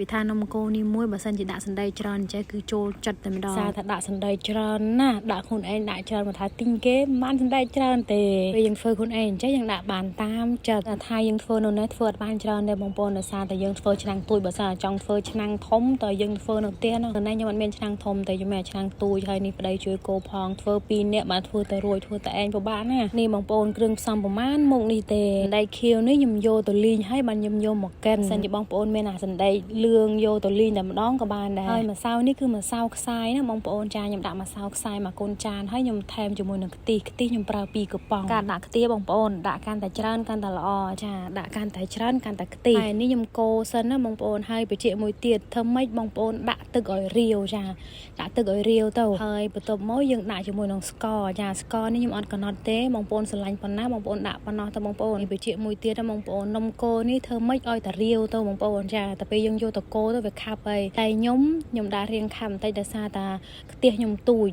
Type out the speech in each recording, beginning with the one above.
វាថានំគោនេះមួយបើសិនជាដាក់សណ្តែកច្រើនចេះគឺចូលចិត្តតែម្ដងសារថាដាក់សណ្តែកច្រើនណាស់ដាក់ខ្លួនឯងដាក់ច្រើនមកថាទិញគេមិនបានសណ្តែកច្រើនទេពេលយើងធ្វើខ្លួនឯងចេះយើងដាក់បានតាមចិត្តតែថាយើងធ្វើនៅនេះធ្វើអត់បានច្រើនទេបងប្អូនដោយសារតែយើងធ្វើឆ្នាំងទូចបើសិនចង់ធ្វើឆ្នាំងធំតើយើងធ្វើនៅផ្ទះនោះនៅនេះខ្ញុំអត់មានឆ្នាំងធំតែខ្ញុំមានឆ្នាំងទូចហើយនេះប្តីជួយកោផងធ្វើពីរនាក់បានធ្វើទៅរួចធ្វើតែឯងពិបាកណាស់នេះបងប្អូនគ្រឿងផ្សំប្រមាណមុខនេះទេសណ្តែកខៀវនេះខ្ញុំយកទៅលីងហើយបានខ្ញុំយកមកកិនសិនជាបងប្អូនមានអាសណ្តែកលឿងយកទៅលីងតែម្ដងក៏បានដែរហើយម្សៅនេះគឺម្សៅខ្សាយណាបងប្អូនចាខ្ញុំដាក់ម្សៅខ្សាយមកកូនចានហើយខ្ញុំថែមជាមួយនឹងខ្ទិះខ្ទិះខ្ញុំប្រើពីរកំប៉ុងការដាក់ខ្ទិះបងប្អូនដាក់កាន់តែច្រើនកាន់តែល្អចាដាក់កាន់តែច្រើនកាន់តែខ្ទិះហើយនេះខ្ញុំកូរសិនណាបងប្អូនហើយបច្ចេកមួយទៀតធ្វើម៉េចបងប្អូនដាក់ទឹកឲ្យរាវចាដាក់ទឹកឲ្យរាវទៅហើយបន្ទាប់មកយើងដាក់ជាមួយនឹងស្ករចាស្ករនេះខ្ញុំអត់កំណត់ទេបងប្អូនស្រឡាញ់ប៉ុណ្ណាបងប្អូនដាក់ប៉ុណ្ណោះទៅបងប្អូននេះបច្ចេកមួយទៀតណាបងប្អូននំកូរនេះធ្វើម៉េចឲ្យតែរាវទៅបងប្អូនចាតែពេលយើងយកទៅកូរទៅវាខាប់ហើយតែខ្ញុំខ្ញុំដាក់រៀងខាប់បន្តិចដោយសារតាខ្ទះខ្ញុំទូច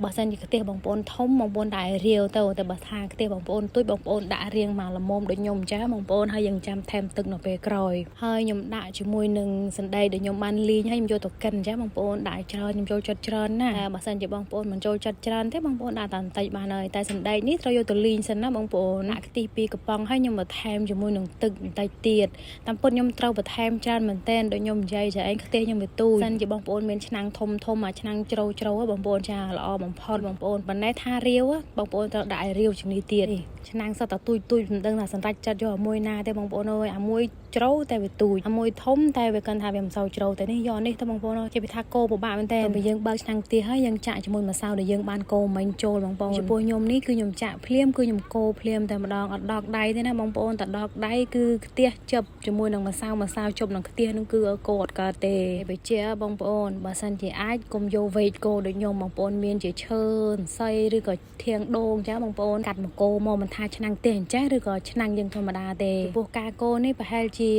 បើសិនជាខ្ទះបងប្អូនធំបងប្អូនដាក់ឲ្យរាវទៅតែបើថាខ្ទះបងប្អូនទូចបងប្អូនដាក់រៀងមកល្មមដូចខ្ញុំចាបងប្អូនហើយយើងចាំថែមទឹកនៅពេលក្រោយហើយខ្ញុំដាក់ជាមួយនឹងសណ្តែកដែលខ្ញុំបានលីងហើយខ្ញុំយកទៅកិនចាបងប្អូនដាក់ច្រើនខ្ញុំចូលចិត្តច្រើនណាស់តែបើសិនជាបងប្អូនមិនចូលចិត្តច្រើនទេបងប្អូនដាក់តែបន្តិចបានហើយតែសណ្តែកនេះត្រូវយកទៅលីងសិនណាបងប្អូនដាក់ខ្ទិះពីរកំប៉ុងហើយខ្ញុំបន្ថែមជាមួយនឹងទឹកបន្តិចទៀតតាមពិតខ្ញុំត្រូវបន្ថែមច្រើនមែនទែនដូចខ្ញុំនិយាយចាឯងខ្ទះខ្ញុំវាទូចសិនជាបងប្អូនមានឆ្នាំងធំធំអាឆ្នាំងជ្រៅជ្រៅបងប្អូនចាល្អបំផុតបងប្អូនប៉ុន្តែថារាវបងប្អូនត្រូវដាក់ឲ្យរាវជាងនេះទៀតឆ្នាំងសតតែទូចទូចមិនដឹងថាសម្រាប់ចិត្តយកអាមួយណាទេបងប្អូនអើយអាមួយជ្រៅតែវាទូចអាមួយធំតែវាកាន់ថាវាមិនសូវជ្រៅតែនេះយកនេះទៅបងប្អូនជាពិថាគោពិបាកមែនតើពេលយើងបើកឆ្នាំងខ្ទះហើយយើងចាក់ជាមួយម្សៅដែលយើងបានកូរមិញចូលបងប្អូនចំពោះខ្ញុំនេះគឺខ្ញុំចាក់ភ្លាមគឺខ្ញុំកូរភ្លាមតែម្ដងអត់ដកដៃទេណាបងប្អូនតែដកដៃគឺខ្ទះជប់ជាមួយនឹងម្សៅម្សៅជប់នឹងខ្ទះនឹងគឺកូរអត់កើតទេបជាបងប្អូនបើសិនជាអាចកុំយកវែកគោដូចខ្ញុំបងប្អូនមានជាឈើសន្សីឬក៏ធៀងដូងចាបងប្អូនកាត់មកគោមកមិនថាឆ្នាំងផ្ទះអញ្ចេះឬក៏ឆ្នាំងយើងធម្មតាទេចំពោះការកូរនេះប្រហែលជា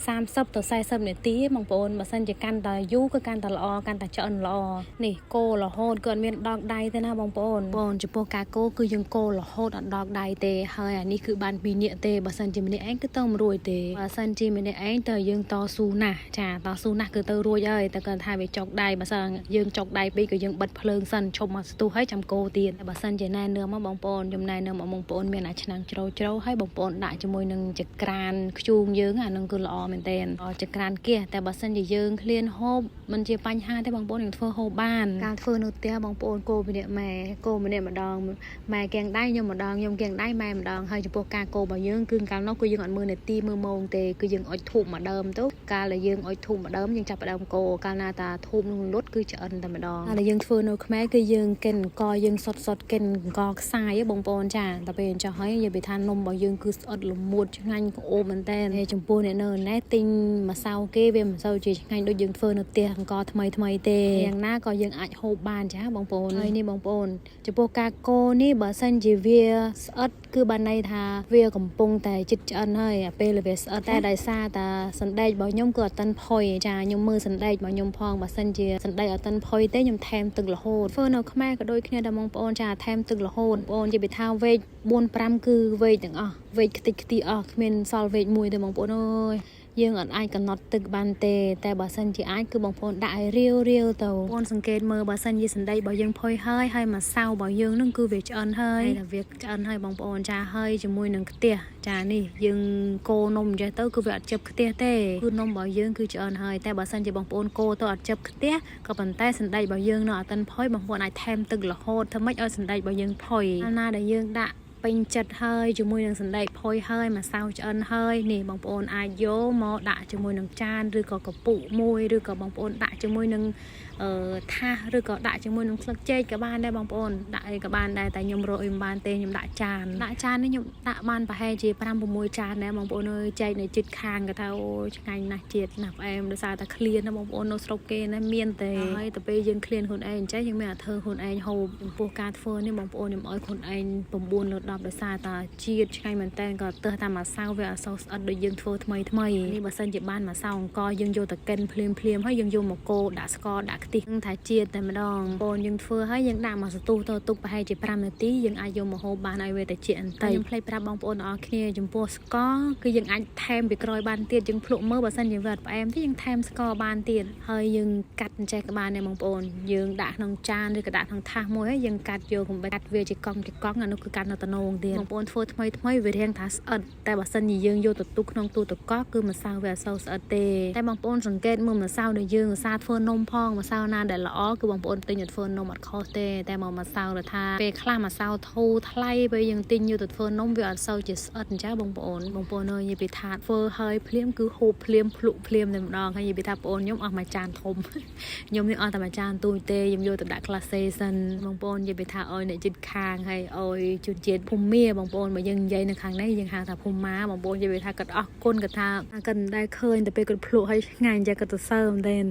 30ទៅ40នាទីបងប្អូនបើសិនជាកាន់តែយូរគឺកាន់តែល្អកាន់តែឆ្អិនល្អនេះកូររហូតគឺអត់មានដកដៃទេណាបងប្អូនបងចំពោះការកូរគឺយើងកូររហូតអត់ដកដៃទេហើយអានេះគឺបានពីរនាក់ទេបើសិនជាម្នាក់ឯងគឺទៅមិនរួចទេបើសិនជាម្នាក់ឯងទៅយើងតស៊ូណាស់ចាតស៊ូណាស់គឺទៅរួចហើយតែគាត់ថាវាចុកដៃបើសិនយើងចុកដៃពេកក៏យើងបិទភ្លើងសិនឈប់មកស្ទុះហើយចាំកូរទៀតបើសិនជាណែនាំមកបងប្អូនខ្ញុំណែនាំមកបងប្អូនមានអាឆ្នាំងជ្រៅជ្រៅហើយបងប្អូនដាក់ជាមួយនឹងចក្រានខ្ជូងយើងអានឹងគឺល្អមែនទែនចក្រានគះតែបើសិនជាយើងឃ្លានហូបមិនជាបញ្ហាទេបងប្អូននឹងធ្វើហូបបានការធ្វើនៅផ្ទះបងប្អូនកូរម្នាក់ម៉ែកូរម្នាក់ម្ដងម៉ែកៀងដៃខ្ញុំម្ដងខ្ញុំកៀងដៃម៉ែម្ដងហើយចំពោះការកូររបស់យើងគឺកាលនោះគឺយើងអត់មើលនាទីមើលម៉ោងទេគឺយើងអុជធូបមួយដើមទៅកាលដែលយើងអុជធូបមួយដើមយើងចាប់ផ្ដើមកូរកាលណាតាធូបនឹងលុតគឺឆ្អិនតែម្ដងហើយយើងធ្វើនៅខ្មែរគឺយើងកិនកយើងសុតសុតកិនកខ្សាយបងប្អូនចាតែពេលអញ្ចឹងហើយនិយាយពីថានំរបស់យើងគឺស្អិតល្មួតឆ្ងាញ់ក្អូបមែនតើហើយចំពោះអ្នកនៅណែទិញម្សៅគេវាមិនសូវជាឆ្ងាញ់ដូចយើងធ្វើនៅផ្ទះអង្គថ្មីថ្មីទេយ៉ាងណាក៏យើងអាចហូបបានចាបងប្អូនហើយនេះបងប្អូនចំពោះការកូរនេះបើសិនជាវាស្អិតគឺបានន័យថាវាកំពុងតែចិត្តឆ្អិនហើយអាពេលវាស្អិតតែដោយសារតាសណ្តែករបស់ខ្ញុំគឺអត់ទាន់ផុយចាខ្ញុំមើលសណ្តែករបស់ខ្ញុំផងបើសិនជាសណ្តែកអត់ទាន់ផុយទេខ្ញុំថែមទឹករហូតធ្វើនៅខ្មែរក៏ដូចគ្នាដែរបងប្អូនចាថែមទឹករហូតបងប្អូននិយាយពីថាវែក4 5គឺវែកទាំងអស់វែកខ្ទេចខ្ទីអស់គ្មានសល់វែកមួយទេបងប្អូនអើយយើងអត់អាចកំណត់ទឹកបានទេតែបើសិនជាអាចគឺបងប្អូនដាក់ឲ្យរាវរាវទៅបងប្អូនសង្កេតមើលបើសិនជាសណ្តែករបស់យើងផុយហើយហើយម្សៅរបស់យើងនឹងគឺវាឆ្អិនហើយតែវាឆ្អិនហើយបងប្អូនចាហើយជាមួយនឹងខ្ទះចានេះយើងកូរនំអញ្ចេះទៅគឺវាអត់ជិបខ្ទះទេគឺនំរបស់យើងគឺឆ្អិនហើយតែបើសិនជាបងប្អូនកូរទៅអត់ជិបខ្ទះក៏ប៉ុន្តែសណ្តែករបស់យើងនៅអត់ទាន់ផុយបងប្អូនអាចថែមទឹករហូតធ្វើម៉េចឲ្យសណ្តែករបស់យើងផុយកាលណាដែលយើងដាក់ពេញចិត្តហើយជាមួយនឹងសណ្តែកផុយហើយម្សៅឆ្អិនហើយនេះបងប្អូនអាចយកមកដាក់ជាមួយនឹងចានឬក៏កពុមួយឬក៏បងប្អូនដាក់ជាមួយនឹងអឺថាសឬក៏ដាក់ជាមួយនឹងស្លឹកចេកក៏បានដែរបងប្អូនដាក់អីក៏បានដែរតែខ្ញុំរកអីមិនបានទេខ្ញុំដាក់ចានដាក់ចាននេះខ្ញុំដាក់បានប្រហែលជា5 6ចានដែរបងប្អូនអើយចែកនៅចិត្តខាងក៏ថាអូឆ្ងាញ់ណាស់ជាតិណាស់ផ្អែមដោយសារតែឃ្លានណាបងប្អូននៅស្រុកគេណាមានទេហើយទៅពេលយើងឃ្លានខ្លួនឯងអញ្ចឹងយើងមានតែធ្វើខ្លួនឯងហូបចំពោះការធ្វើនេះបងប្អូនខ្ញុំឲ្យខ្លួនឯង9លើ 10ដោយសារតាជាតិឆ្ងាញ់មែនតើក៏ទើសតាមម្សៅវាអត់សូវស្អិតដូចយើងធ្វើថ្មីថ្មីនេះបើសិនជាបានម្សៅអង្ករយើងយកទៅកិនភ្លាមភ្លាមហើយយើងយកមកកូរដាក់ស្ករដាក់ខ្ទិះនឹងថាជាតិតែម្ដងបងយើងធ្វើហើយយើងដាក់មកសន្ទុះទៅទុកប្រហែលជា5នាទីយើងអាចយកមកហូបបានឲ្យវាតិចបន្តិចខ្ញុំភ្លេចប្រាប់បងប្អូនទាំងអស់គ្នាចំពោះស្ករគឺយើងអាចថែមពីក្រោយបានទៀតយើងភ្លក់មើលបើសិនជាវាអត់ផ្អែមទេយើងថែមស្ករបានទៀតហើយយើងកាត់អញ្ចេះក៏បានដែរបងប្អូនយើងដាក់ក្នុងចានឬក៏ដាក់ក្នុងថាសមួយហើយយើងកាត់យកកុំបីកាត់វាជាកង់ជាកង់អានោះគឺកាត់នៅតំណងទៀតបងប្អូនធ្វើថ្មីថ្មីវារៀងថាស្អិតតែបើសិនជាយើងយកទៅទុកក្នុងទូទឹកកកគឺម្សៅវាអត់សូវស្អិតទេតែបងប្អូនសង្កេតមើលម្សៅដែលយើងឧស្សាហ៍ធ្វើនំផងម្សៅណាដែលល្អគឺបងប្អូនទិញទៅធ្វើនំអត់ខុសទេតែមកម្សៅដែលថាពេលខ្លះម្សៅធូរថ្លៃពេលយើងទិញយកទៅធ្វើនំវាអត់សូវជាស្អិតអញ្ចឹងបងប្អូនបងប្អូនអើយនិយាយពីថាធ្វើហើយភ្លាមគឺហូបភ្លាមភ្លុកភ្លាមតែម្ដងហើយនិយាយពីថាបងប្អូនខ្ញុំអស់មួយចានធំ ខ្ញុំនេះអស់តែមួយចានទូចទេខ្ញុំយកទៅដាក់ក្លាសេសិនបងប្អូននិយាយពីថាអោយអ្នកជិតខាងហើយអោយជនជាតិភូមាបងប្អូនបើយើងនិយាយនៅខាងនេះយើងហៅថាភូមាបងប្អូននិយាយពីថាគាត់អស់គុណគាត់ថាគាត់មិនដែលឃើញតែពេលគាត់ភ្លក់ហើយឆ្ងាញ់ចាគាត់ទៅសើមែនទេ។